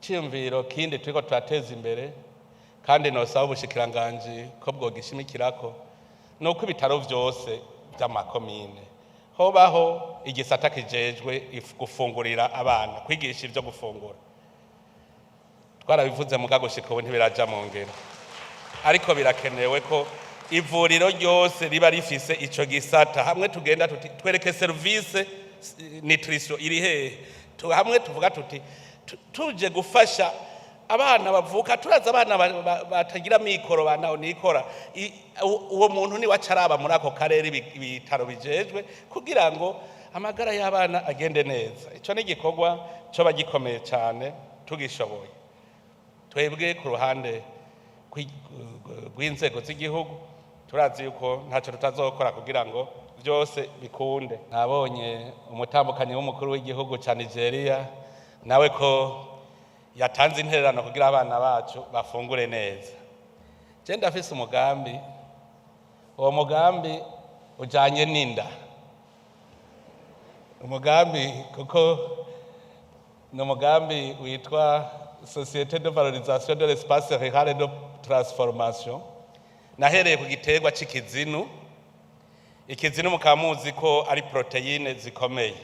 Iciyumviro kindi turiko turateza imbere, kandi nosaba ubushikiranganji ko bwogishimikirako, ni uko ibitaro vyose vy'amakomine hobaho igisata kijejwe gufungurira abana, kwigisha ivyo gufungura. Twarabivuze, muga gushika ubu ntibiraja mu ngiro, ariko birakenewe ko ivuriro ryose riba rifise ico gisata. Hamwe tugenda tuti: "Twereke service nutrition iri hehe?" Hamwe tuvuga tuti: "Tuje gufasha abana bavuka, turaza abana batagira mikoro banaho nikora." Uwo muntu niwe acaraba muri ako karere ibitaro bijejwe kugira ngo amagara y'abana agende neza. Ico ni igikorwa coba gikomeye cyane tugishoboye. Twebwe ku ruhande rw'inzego z'igihugu turazi yuko ntacyo tutazokora kugira ngo byose bikunde. Nabonye umutambukanyi w'umukuru w'igihugu cya Nigeria nawe ko yatanze intererano kugira abana bacu bafungure neza. Je ndafise umugambi, uwo mugambi ujanye n'inda, umugambi kuko ni umugambi witwa Société de valorisation de l'espace rural et de transformation. Nahereye ku giterwa c'ikizinu. Ikizinu mukaba muzi ko ari protéines zikomeye.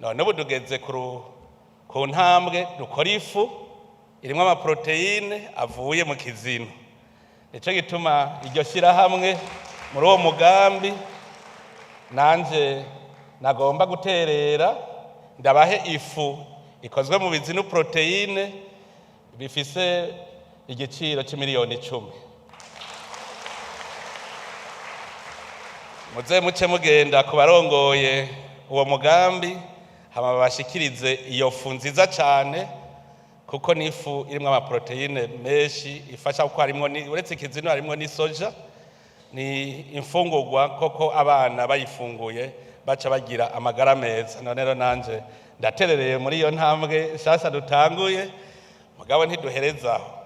None ubu tugeze ku ntambwe dukora ifu irimwo ama protéines avuye mu kizinu. Nico gituma iryo shyirahamwe muri uwo mugambi nanje nagomba guterera, ndabahe ifu ikozwe mu bizinu, protéines, bifise igiciro c'imiliyoni 10. Muze muce mugenda ku barongoye uwo mugambi, hama babashikirize iyo fu nziza cyane, kuko ni ifu irimwo ama protéines menshi ifasha, kuko harimwo uretse ikizinu harimwo n'isoja. Ni imfungurwa koko abana bayifunguye baca bagira amagara meza. None rero nanje ndaterereye muri iyo ntambwe nshasha dutanguye, mugabo ntiduherezaho.